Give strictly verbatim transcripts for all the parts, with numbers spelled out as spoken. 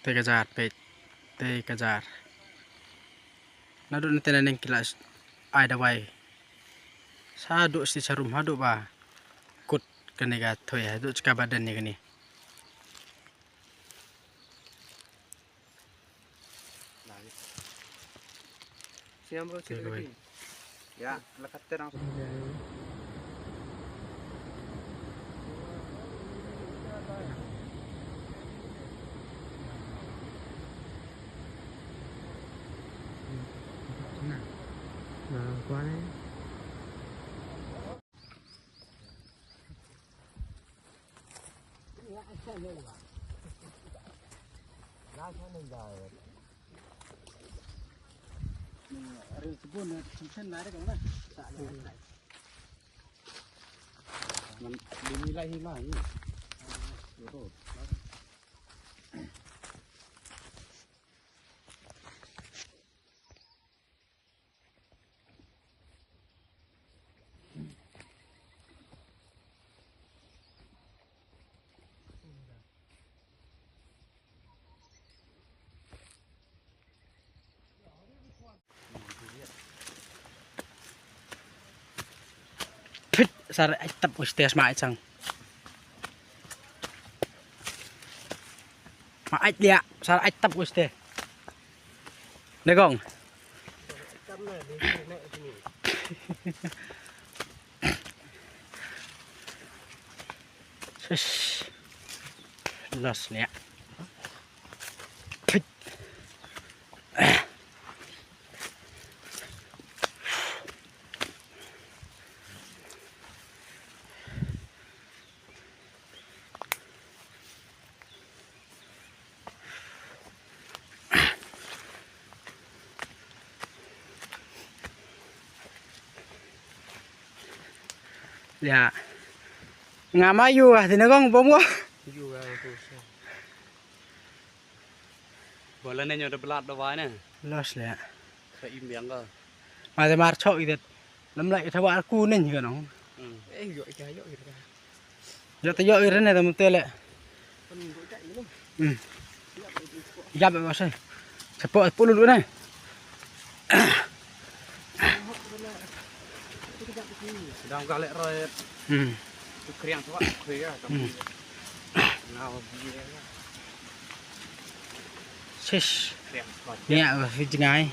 Te ka jar, peit. Te ka jar. Naduh nangta nangne ki la ai dawai. Sa duh shi sharum haduh ba kut kane ka thoi, haduh jaka ba don ïa kane. Siam bro, sini lagi. Ya, lekat terang. Nah, kuat ni. Phit, sar ai tap uste sma ai sang. Ma ai lia, sar ai tap uste. Negong. Sis. Los lia. Phit. Ya. Nga ma yu ah, dina kong bom ko. Yu ah, tu. Bola ne nyo da belat da wai ne. Los le. Sa im biang ko. Ma de mar chok idet. Lam lai thawa ku nen ko no. Hmm. Eh, yo ka, yo ka. Yo te yo ire ne tam te le. Hmm. Yap ba sai. Sepo sepo lulu ne. Sedang galak roet. Hmm. Tu kriang tu kuya. Hmm. Ngau biar. Sis. Kriang tu. Nia ba fi jngai.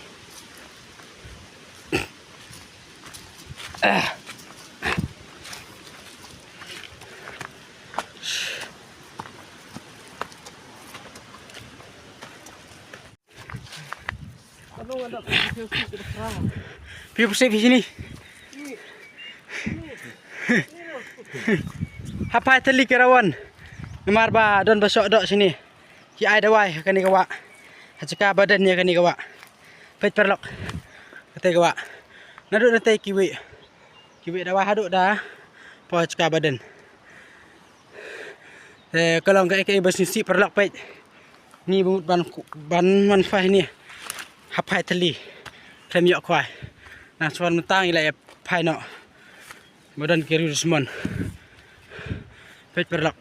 Phi phi sini. Hapai tali karawan. Namar ba don ba sok dok sini. Ki ai dawai ha kane ka wah. Ha jaka ba don ïa kane ka wah. Peit paralok. Kata ka wah. Naduh nangta kiwei. Kiwei dawai haduh da. Poi ha jaka ba don. Te ka long kaei kaei ba sngewsih paralok peit. Ngi ba mut ban, ban wan phai hangne. Hapai tali. Khlem ïoh khwai. Nang shuwa mynta ngi la ïa phai noh. Ba don ki riew dusmon. Peit paralok.